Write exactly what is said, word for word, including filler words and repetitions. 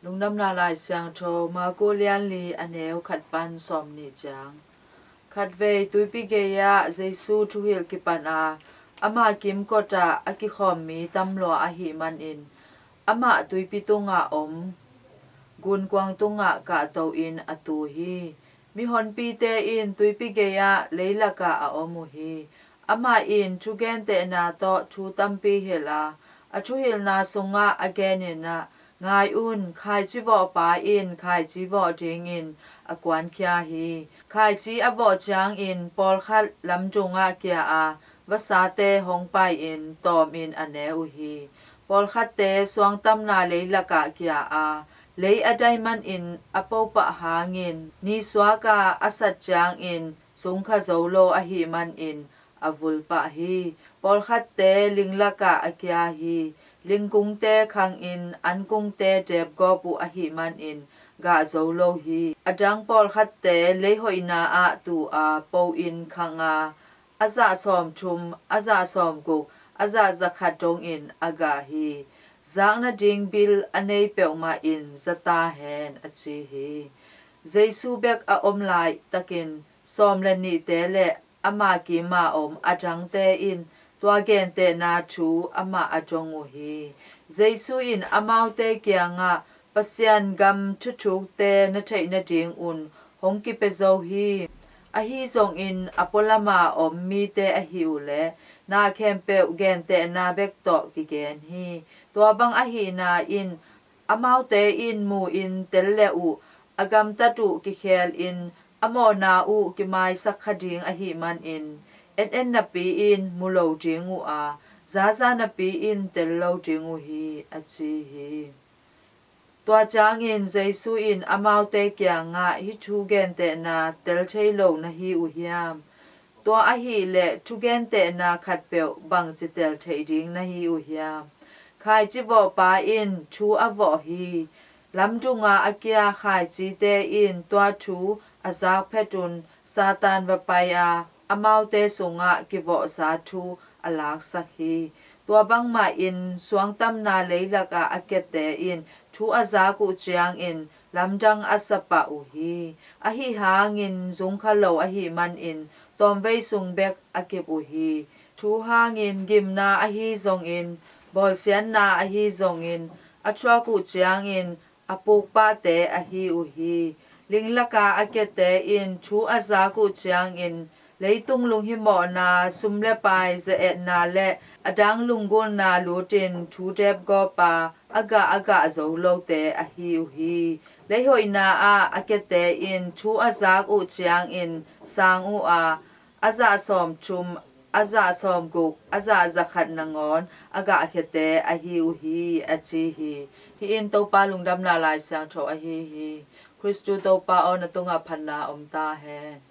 Lungdamna Lai Siangtho, Marku lian li, a neu khat pan sawmnih ciang. Khatvei tuipi gei-ah Jesu thuhilh kipan a, ama kimkot ah a kikhawm mi tam lua ahih manin, amah tuipi tungah om gunkuang tungah kahto-in a tu hi. Mihonpite in tuipi gei-ah leilakah a om uh hi. Amah in thugentehna tawh thu tampi hilh a, a thuhilhna sungah a genin ah, "Ngai un, khaici vawhpa in khaici vawh dingin a kuankhia hi. Khaici a vawh ciangin pawlkhat lamdungah kia a, vasate hong pai-in tawmin a ne uh hi. Pawlkhatte suangtamna leilakah kia a, lei a dai manin a po pah hangin, nisuak a a sat ciangin zungkha zo lo ahih manin a vul pah hi. Pawlkhatte linglakah a kia hi. Lingkungte khangin ankungte depgawp uh ahih manin gah zo lo hi. A dang pawlkhatte leihoihna ah tu a, po-in khang a, a zah sawmthum, a zah sawmguk, a zah zakhat dongin a gah hi. Zak nading bil a nei peuhmah in za ta hen," a ci hi. Jesu bek a om laitakin sawm le nihte le ama kima om a dangte in tua gentehna thu amah a dong uh hi. Jesu in amaute kiangah, "Pasian gam thuthukte na theih nadingun hong kipia zo hi. Ahi zongin a pualama om mite ahih uh leh, na khempeuh gentehna bek tawh kigen hi. Tua bang ahihna in, amaute in mu-in tel le uh, a gamtat uh kikhelin, a mawhna uh kimaisak kha ding ahih manin, en en napi-in mu lo ding uh a, za za napi-in tel lo ding uh hi," a ci hi. Tua ciangin Jesu in amaute kiangah, "Hih thu gentehna tel thei lo na hi uh hiam? Tua ahih leh thugentehna khatpeuh bangci tel theih ding na hi uh hiam? Khaici vawhpa in thu a vawh hi. Lamdunga a kia khaicite in tua thu a zak phetun Satan va pai a, amaute sungah kivawhsa thu a laksak hi. Tua bangmahin suangtamna leilakah a kiate in thu a zak uh ciangin lamdang a sa pah uh hi. Ahi hangin zungkha lo ahih manin tawmvei sung bek a kip uh hi. Thu hangin gimna ahi zongin, bawlsiatna ahi zongin a thuak uh ciangin a puk pahte ahi uh hi. Linglaka a kiate in thu a zak uh ciangin leitung lunghimawhna, sum le pai, ze-etna le a dang lunggulhna lutin thu depgawp a, a gah a gah zo lote ahi uh hi. Leihoihna ah a kiate in thu a zak uh ciangin sang uh a, a zah sawmthum, a zah sawmguk, a zah zakhat nangawn a gahkhiate ahi uh hi, a ci hi. Hih in Topa Lungdamna Lai Siangtho ahi hi. Khristu Topa aw, na tungah phatna om ta hen.